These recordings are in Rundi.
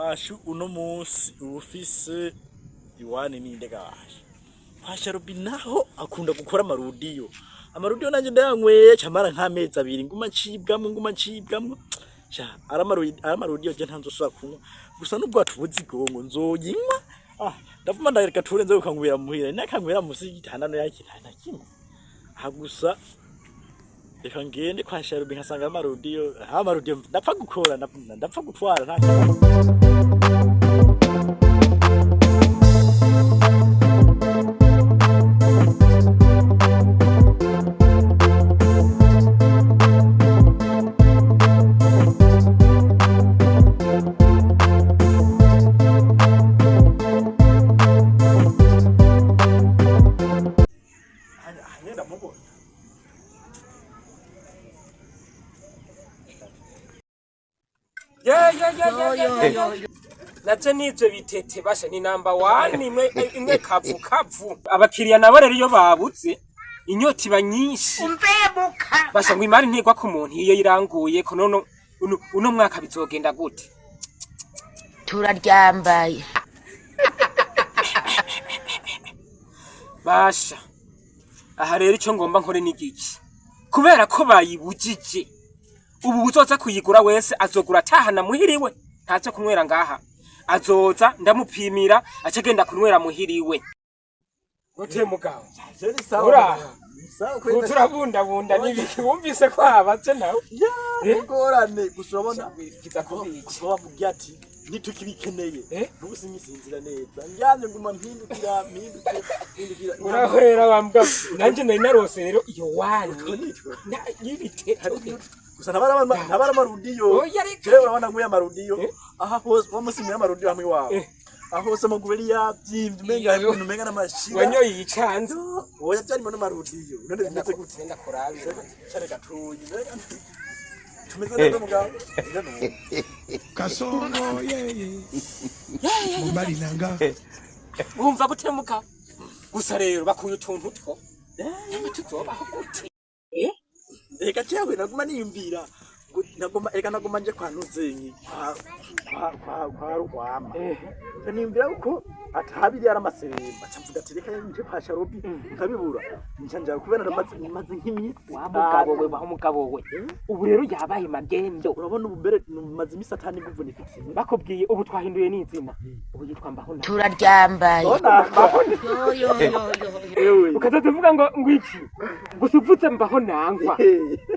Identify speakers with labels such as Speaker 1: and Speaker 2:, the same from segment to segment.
Speaker 1: Bashu uno munsi uwufise iwani ninde gasha kwa Sharubi naho akunda gukora amarudiyo. Amarudiyo nanje ndayanyweye camara nk'amezi abiri nguma ncibwamwo nguma ncibwamwo. Sha aramarudiyo je ntanzosubira kunywa. Gusa nubwo atubuza igongo nzoyinywa. Ah, ndavuma ndareka ture nze gukanywera muhira. Nakanywera musi y'igitanda no yakina nta kimwe. Aha gusa reka ngende kwa Sharubi nkasanga amarudiyo, amarudiyo ndapfa gukora ndapfa gutwara nta kibazo. Hanya ndamubona.
Speaker 2: Yo. Naje n'ivyo bitete basha ni number one imwe imwe kavu kavu. Abakiriya nabo rero iyo babuze inyota iba nyinshi. Basha ngo imari ntigwa ku muntu iyo yiranguye ko nono uno mwaka bizogenda gute?
Speaker 3: Turaryambaye.
Speaker 2: Basha aha rero ico ngomba nkore ni giki? Kubera ko bayibujije ubu uzoza kuyigura wese azogura atahana muhiriwe, ntaze kunywera ngaha, azoza ndamupimira aca agenda kunywera muhiriwe. Gute mugabo?
Speaker 1: Ni sawa.
Speaker 2: Ura.
Speaker 1: Ni sawa kweli.
Speaker 2: Turabundabunda n'ibiki wumvise ko habaze nawe?
Speaker 1: Ya, ingorane gusa urabona
Speaker 2: Kiza kubica.
Speaker 1: gusa bavuga ati ntitukibikeneye.
Speaker 2: Eh?
Speaker 1: N'ubu singisinzira neza. Ndyamye nguma mpindukira mpindukira mpindukira.
Speaker 2: Urahwera wambwa nanje nari narose rero iyo wani
Speaker 1: Nitwe.
Speaker 2: y'ibitete.
Speaker 1: Gusa ntabara amarudiyo.
Speaker 2: Oya, reka.
Speaker 1: Jewe urabona nguye amarudiyo.
Speaker 2: Eh?
Speaker 1: Aha hose wa musi nguye amarudiyo hamwe iwawe.
Speaker 2: Eh.
Speaker 1: Aho hose amaguru yari yavyimvye umenga
Speaker 2: Iyo.
Speaker 1: ibintu umenga n'amashira.
Speaker 2: Wanyoye iyicanze.
Speaker 1: Oya vyarimo n'amarudiyo. None bimeze gute?
Speaker 2: Nenda kurabira.
Speaker 1: Cyane gatoyi. Mbega tumeze neza mugabo. Neza nubu.
Speaker 4: Kasongo yeye mobali nanga.
Speaker 2: Wumva gute mugabo? Gusa rero bakuye utuntu two nyama tuzobaho gute?
Speaker 1: Reka cyawe naguma niyumvira ngo naguma reka naguma nje kwa Ntuzenyi kwa Rwama. Niyumvira uko atabiri yari amaseremba nca mvuga ati reka nje kwa Sharobi nkabibura nca nja kubera namaze maze nk'iminsi
Speaker 2: Wa mugabo we, wa mugabo we, ubu rero yabaye magendo.
Speaker 1: Urabona ubu mbere maze iminsi atani nguvu nifitiye.
Speaker 2: Bakubwiye ubu twahinduye n'izina, ubu yitwa mbaho na
Speaker 3: Turaryambaye.
Speaker 1: Urabona
Speaker 3: Yo yo yo yo.
Speaker 1: ewe.
Speaker 2: Ukazaza uvuga ngo ngwiki gusa uvuze mbaho nangwa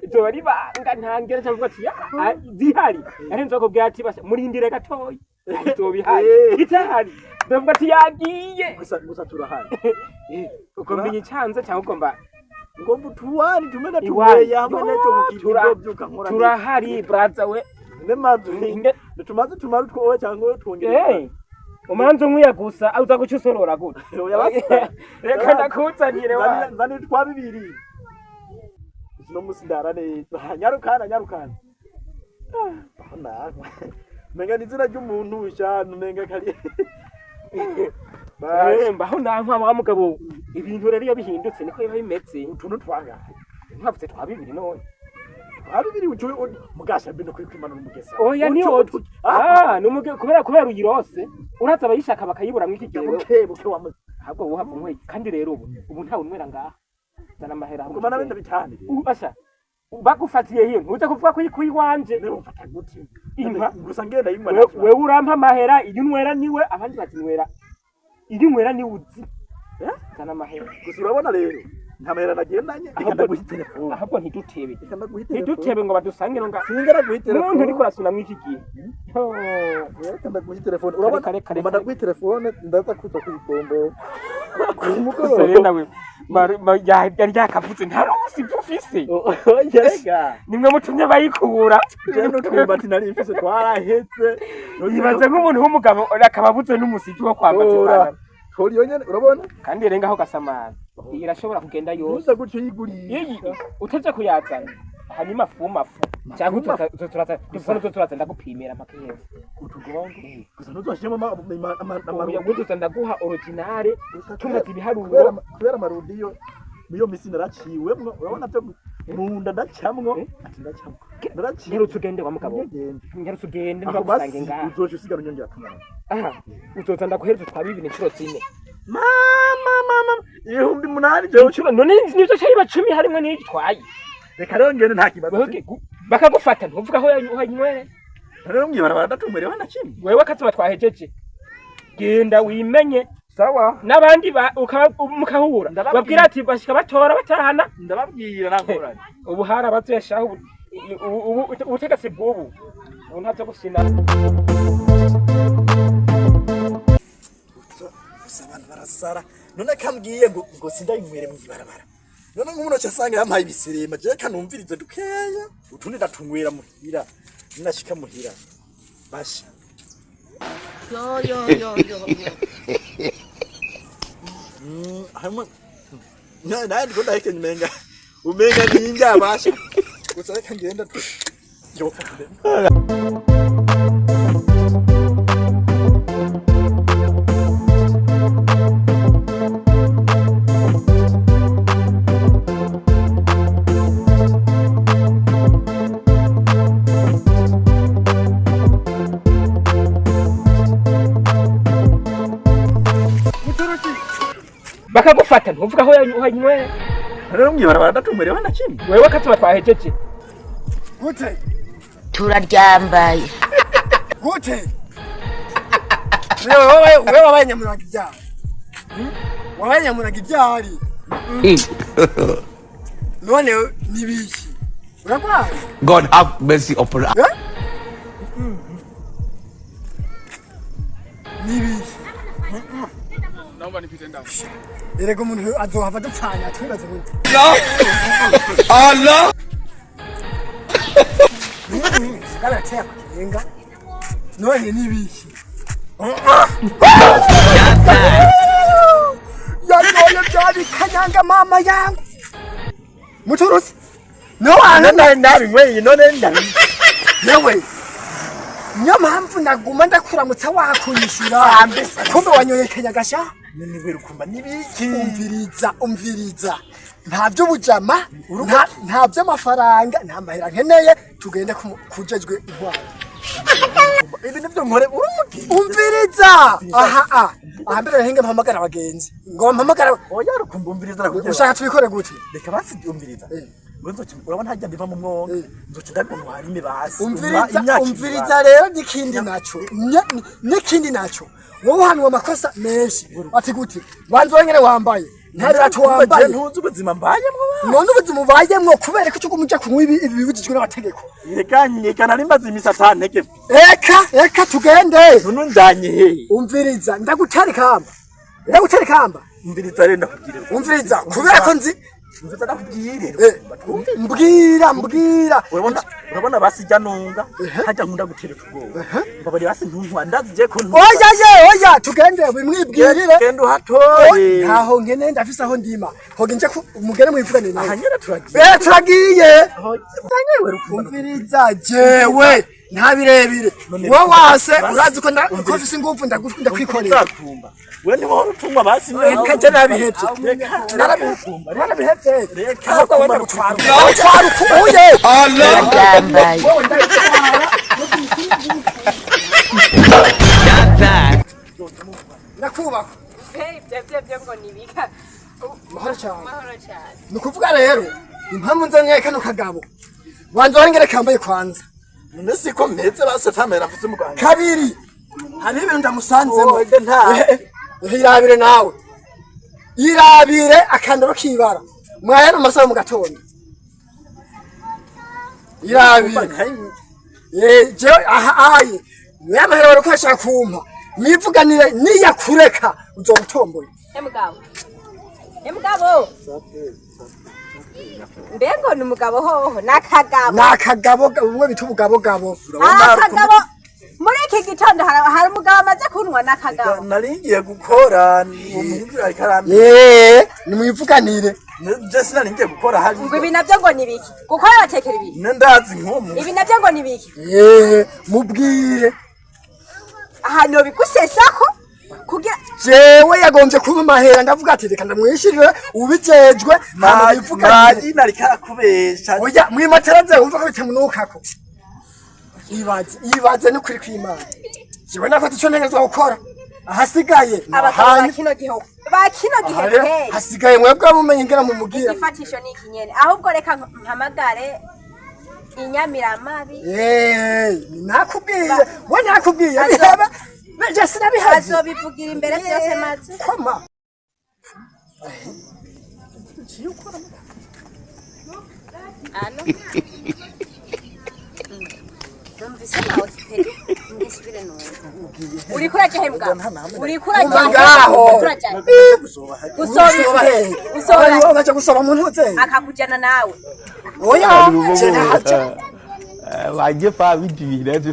Speaker 2: izoba ari banga ntangera cyangwa ati "Ah, zihari ari nzokubwira ati basha murindire gatoyi izoba ihari itahari ndavuga ati yagiye."
Speaker 1: Gusa turahari.
Speaker 2: Ugomba icanze cyangwa ugomba
Speaker 1: Ngomba utuwani tumena
Speaker 2: Iwani.
Speaker 1: tumweya hamwe n'ejo
Speaker 2: Yo,
Speaker 1: bukiri nkora
Speaker 2: turahari braza we.
Speaker 1: nemaze
Speaker 2: Inge-
Speaker 1: tumaze tumara utwo wowe cyangwa twongere.
Speaker 2: Umanza umwiya gusa uza guca usorora gute?
Speaker 1: Oya, basi.
Speaker 2: Reka ndakuzanire wa.
Speaker 1: Nzanira twa bibiri. Uno musi ndara neza. Nyarukana nyarukana. Ah, nawe. Menga ni izina ry'umuntu shanu menga kari. Bye.
Speaker 2: Mbaho nankwa wa mugabo, ibintu rero iyo bihindutse niko biba bimeze.
Speaker 1: Utuntu twangahe?
Speaker 2: Nkavuze twa bibiri none.
Speaker 1: Twa bibiri ucu mugasha bino kuri kwimanura umugesa.
Speaker 2: Oya ni
Speaker 1: Ucu-
Speaker 2: otu ah numuge kubera uyirose uraza abayishaka bakayibura mw'iki gihe wewe.
Speaker 1: Buke buke wa muzi.
Speaker 2: Ahubwo wowe hava unyweye kandi rero ubu ntawe unywera ngaha, zana amahera ahubwo.
Speaker 1: Ugumana benda bitane.
Speaker 2: Basha bagufatiye hiyo ntuze kuvuga ko uyikuye iwanje.
Speaker 1: Rero mfata gute?
Speaker 2: Impa.
Speaker 1: Gusa ngenda yimwa.
Speaker 2: Wewe urampa amahera, iyo unywera niwe abandi bazinywera, iyo unywera niwe uzi.
Speaker 1: Eh?
Speaker 2: Zana amahera.
Speaker 1: Gusa urabona rero nta mahera nagendanye. Reka
Speaker 2: Ahubwo-
Speaker 1: ndaguha telefone.
Speaker 2: Ahubwo ntidutebe.
Speaker 1: Reka ndaguha telefone.
Speaker 2: Ntidutebe ngo badusange no nga
Speaker 1: Singa ndaguha telefone.
Speaker 2: muntu uriko urasuna mw'iki gihe. Yo.
Speaker 1: Reka ndaguha telefone. Urabona
Speaker 2: Kare, kare,
Speaker 1: ngomba
Speaker 2: kare.
Speaker 1: ndaguha telefone ndaza kuza kuyigombora. Ku
Speaker 2: Gusa rero
Speaker 1: mugoroba.
Speaker 2: nawe yari yakavutse nta n'umunsi ibyo ufise.
Speaker 1: Oya reka.
Speaker 2: Nimwe mutumye bayikura.
Speaker 1: Jewe n'utwumbati nari mfise twarahetse.
Speaker 2: Yibaze nk'umuntu w'umugabo akaba abuze n'umusiki wo kwambaza
Speaker 1: Ora.
Speaker 2: ipantaro.
Speaker 1: Tori yonyene urabona?
Speaker 2: Kandi rero ngaho gasamara iyi irashobora kugenda yose.
Speaker 1: Uza gutyo yiguriye.
Speaker 2: Iyi utevye kuyazana hanyuma afu mafu cyangwa uzoza turaza uzoza ndagupimira mpaka iheze.
Speaker 1: Utugongo. Gusa ntuzashiremo
Speaker 2: Oya,
Speaker 1: amarundi.
Speaker 2: uzoza ndaguha originale
Speaker 1: Gusa
Speaker 2: tumaze ibiharuro.
Speaker 1: Kubera amarudiyo miyo misi naraciwemwo urabona byo Munda ndacamwo ati ndacamwo ndaraciye.
Speaker 2: Nyarutse ugende wa mugabo.
Speaker 1: Ngende.
Speaker 2: Nyarutse ugende.
Speaker 1: Aho
Speaker 2: ntibagusange
Speaker 1: basi
Speaker 2: ngaha.
Speaker 1: Uzoca usigara unyongera kumara.
Speaker 2: Aha uzoza ndaguhereza utwa bibiri inshuro zine.
Speaker 1: Mama, mama, 8000 jewe?
Speaker 2: Inshuro none nivyo cari bacumi harimwo n'igitwaye.
Speaker 1: Reka rero ngende, nta kibazo.
Speaker 2: Wewe bakagufata ntuvuga aho wanywere.
Speaker 1: Rero mwibarabara ndatumwereho na kimwe.
Speaker 2: Wewe akazuba twahejeje, genda wimenye.
Speaker 1: Sawa.
Speaker 2: N'abandi mukahura.
Speaker 1: Ndababwira.
Speaker 2: Babwira ati bashika batora batahana.
Speaker 1: Ndababwira nangorane.
Speaker 2: Ubu hari abazoyashaho ubutegetsi bw'ubu ubu ntavyo gusina.
Speaker 1: Gusa abantu barasara. None kambwiye ngo sindayinywere mw'ibarabara, none nk'umuntu aca asanga yampaye ibisirema. Jewe kanumvirize dukeya, utundi ndatunywera muhira ninashika muhira basha.
Speaker 3: Yo, yo, yo, yo, yo.
Speaker 1: Harimo naye ndiko ndahekenya, umenga ninja basha. Gusa reka ngenda tu yo.
Speaker 2: Bakagufata ntuvuga aho wanywere.
Speaker 1: Rero mwibarabara ndatumwereho na kimwe.
Speaker 2: Wewe akazuba twahejeje.
Speaker 5: Gute?
Speaker 3: Turaryambaye.
Speaker 5: Gute? Wewe wabaye nyamuraga ibyaha. Wabaye nyamuraga ibyari. None nibiki? Urarwaye?
Speaker 6: God have mercy upon us.
Speaker 5: Eh? Nibiki? Erega umuntu azohava dupfana twibaze gute?
Speaker 6: Allah.
Speaker 5: Karateye amakenga. None nibiki? Yanyoye byari kanyanga mama yangu. Muturusi. No wana
Speaker 1: Nabinyweye none ndabi.
Speaker 5: Yewe. Niyo mpamvu naguma ndakuramutsa wakunyishura. Kumbe wanyoye kanyagasha?
Speaker 1: None we Rukumba, nibiki?
Speaker 5: Umviriza, umviriza. Nta by'ubujama, nta by'amafaranga, nta mahera nkeneye, tugende kujejwe intwaro.
Speaker 1: Ibi nivyo nkore urumugi.
Speaker 5: Umviriza! Aha a. Aha mbere hinge mpamagara abagenzi. Ngo mpamagara.
Speaker 1: Oya Rukumba, umviriza nakubwira.
Speaker 5: Ushaka tubikore gute?
Speaker 1: Reka basi umviriza. Ngo nzoca, urabona hajya ndiva mu mwonga, nzoca ndabona basi.
Speaker 5: Umviriza,
Speaker 1: Imyaka
Speaker 5: umviriza rero n'ikindi naco. N'ikindi naco. Wowe uhanwa amakosa menshi. Ati gute? Banza wengene wambaye. Nta birato wambaye.
Speaker 1: Ntuzi ubuzima mbayemwo ba.
Speaker 5: None ubuzima ubayemwo kubera ko ucuguma uja kunywa ibi bibujijwe n'amategeko.
Speaker 1: Reka nyeka, nari maze imisi atantege.
Speaker 5: Eka, eka tugende.
Speaker 1: None unjanye he?
Speaker 5: Umviriza, ndagutera ikamba. Ndagutera ikamba.
Speaker 1: Umviriza rero ndakubwire.
Speaker 5: Umviriza, kubera ko nzi.
Speaker 1: Umviriza ndakubwire.
Speaker 5: Mbwira, mbwira.
Speaker 1: Urabona basi jya nunga hajya nkunda gutera utubwoba, mbabarira basi ntuntwa, ndazi je ko ntuntwa.
Speaker 5: Oya ye, oya, tugende bimwibwirire.
Speaker 1: Genda uhatore.
Speaker 5: Ntaho nkene, ndafise aho ndima. Hoga nje ku mugere mwivugane nawe.
Speaker 1: Aha nyene turagiye.
Speaker 5: Eh, turagiye.
Speaker 1: Wewe Rukumba.
Speaker 5: Umviriza, jewe nta birebire. Wowe wase urazi ko ko mfise ingufu ndakwikorera.
Speaker 1: Nzakumba we ntiwohora utumwa basi.
Speaker 5: Reka je nabihevye.
Speaker 1: Reka.
Speaker 5: Narabihevye.
Speaker 1: Reka.
Speaker 5: Ahubwo wenda gutwara. Gutwara ukuye.
Speaker 3: Turaryambaye.
Speaker 5: Nakubaka.
Speaker 7: Ibyo byo byo ngo nibika.
Speaker 5: Mahoro cyane.
Speaker 7: Mahoro cyane.
Speaker 5: Ni ukuvuga rero impamvu nzanye kano kagabo. Wanza warengere kambaye kwanza.
Speaker 1: None siko meze basi atamera mfite mu Rwanda?
Speaker 5: Kabiri, hariho ibintu ndamusanzemo.
Speaker 1: Oh, ega nta.
Speaker 5: Irabire nawe. Irabire akandaro kibara. Mwaya amasaha mu gatondo. Irabire. Eh, jewe aha aye. Mwamahera bariko bashaka kumpa. Mwivuganire niyakureka uzomutomboye.
Speaker 7: Emugabo, emugabo, mbego ni umugabo hoho n'akagabo?
Speaker 5: Nakagabo bumwe bita ubugabogabo.
Speaker 7: Akagabo muri iki gitondo hari umugabo amaze kunywa n'akagabo.
Speaker 1: Nari ngiye gukora, umuhungu ariko arambi.
Speaker 5: Eh, nimwivuganire.
Speaker 1: Je sinari ngiye gukora hari.
Speaker 7: Ngo ibi nabyo ngo ni biki gukora batekera ibi?
Speaker 1: Ndazi nkomu.
Speaker 7: Ibi nabyo ngo ni biki?
Speaker 5: Eh, mubwire.
Speaker 7: Ahantu bigusesako kugira
Speaker 5: Jewe yagombye kumpa amahera, ndavuga ati reka ndamwishyurire ubijejwe hama yivuganire.
Speaker 1: Magina ariko arakubesha.
Speaker 5: Oya, mwimatera nze wumva ko bitamunukako. Ibaze, ibaze n'ukuri kw'Imana. Jewe nakoze ico ntegerezwa gukora, ahasigaye
Speaker 7: Abagabo ba
Speaker 5: nahanyu.
Speaker 7: kino gihe, ba kino gihe
Speaker 5: Aha rero
Speaker 7: pe.
Speaker 5: hasigaye mwebwe mumenye ingene mumugira.
Speaker 7: Igifatisho ni iki nyene. Ahubwo reka mpamagare inyamiramabi.
Speaker 5: Eh, nakubwiye, we nakubwiye
Speaker 7: Azo-
Speaker 5: bihaba beje sinabihazi.
Speaker 7: Azobivugira imbere byose maze.
Speaker 5: Koma.
Speaker 3: Ano. Numvise nawe kipedi ngisubire numva.
Speaker 7: Uriko uraja he mugabo? Uriko uraja
Speaker 5: Umva
Speaker 7: he?
Speaker 5: ngaho.
Speaker 7: Uriko uraja he?
Speaker 5: Gusoba
Speaker 7: Gusoba
Speaker 5: hehe?
Speaker 7: Gusoba.
Speaker 5: Aribo baja gusaba mu ntuze.
Speaker 7: Akakujana nawe.
Speaker 5: Oya, je ntaja.
Speaker 6: Wajye pa bidibi natu.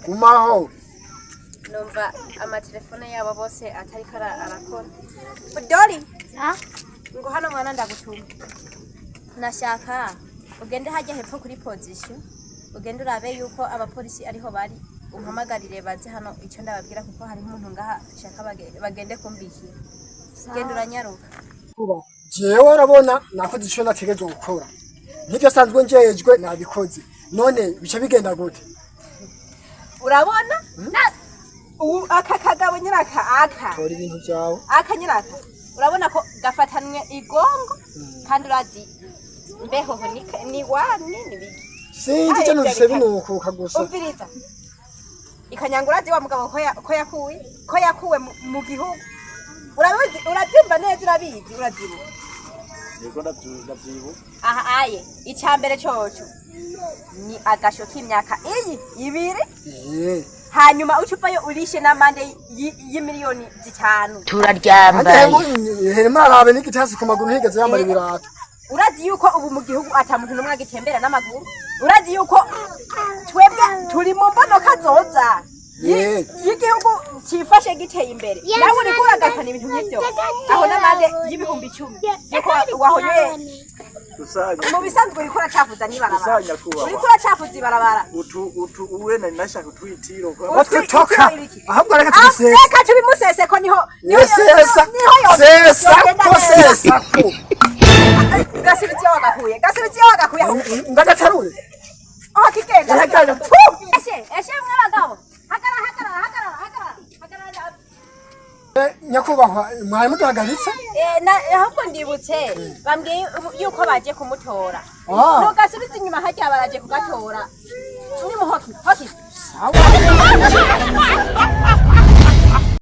Speaker 5: Gumaho.
Speaker 7: Numva amatelefone yabo bose atariko arakora. Dori, ngo hano mwana ndagutuma. Nashaka ugende hajya hepfo kuri position, ugende urabe yuko abapolisi ariho bari, umpamagarire baze hano icyo ndababwira, kuko hariho umuntu ngaha shaka bagende kumbikira. Genda uranyaruka.
Speaker 5: Kuba jewe urabona nakoze ico nategerezwa gukora, nk'ivyo sanzwe njejwe nabikoze, none bica bigenda gute?
Speaker 7: Urabona ubu aka kagabo nyiraka aka.
Speaker 5: Tora ibintu vyawe.
Speaker 7: Aka nyiraka, urabona ko gafatanwe igongo, kandi urazi mbehoho ni wani ni biki.
Speaker 5: Sinzi ico numvise binukuka gusa.
Speaker 7: Umviriza, ikanyanga, urazi wa mugabo ko yakuwe, ko yakuwe mu gihugu. Urabizi, urabyumva neza, urabizi, urabyibuka?
Speaker 1: Yego, ndavyibuka.
Speaker 7: Aha aye, icya mbere coco ni agasho k'imyaka iyi 2. Hanyuma uca uvayo urishe n'amande y'imiliyoni 5.
Speaker 3: Turaryambaye.
Speaker 5: Herema arabe n'igitasi ku maguru, ntigeze yambara ibirato.
Speaker 7: Urazi yuko ubu mu gihugu ata muntu n'umwe agitembera n'amaguru. Urazi yuko twebwe turi mu mbonoka zoza y'igihugu cyifashe giteye imbere, nawe uriko uragakana ibintu nk'ivyo aho n'amande y'10,000 yuko wahonyoye.
Speaker 1: Usanya.
Speaker 7: Mu bisanzwe uriko uracafuza n'ibarabara.
Speaker 1: Usanya kubaho.
Speaker 7: Uriko uracafuza ibarabara.
Speaker 1: Utu uwe nari nashaka utwitiro.
Speaker 5: Batutoka ahubwo reka
Speaker 7: Ah,
Speaker 5: tubisese.
Speaker 7: reka tubimusese ko niho
Speaker 5: Sesa.
Speaker 7: niho
Speaker 5: Sesa
Speaker 7: yogenda
Speaker 5: ko
Speaker 7: neza.
Speaker 5: sesa ko.
Speaker 7: Gasubiza iyo wagakuye, gasubiza iyo wagakuye.
Speaker 5: Ndagatarure.
Speaker 7: Oh, kigenda.
Speaker 5: Yaragenda.
Speaker 7: Eshe, eshe mwe bagabo, hagarara, hagarara, hagarara, hagarara, hagarara.
Speaker 5: Nyakubahwa, mwari muduhagaritse?
Speaker 7: Ahubwo ndibutse bambwiye yuko baje kumutora.
Speaker 5: Ah.
Speaker 7: Ntugasubize inyuma, hajya baraje kugatora. Ni muhoki hoki.
Speaker 5: Sawa.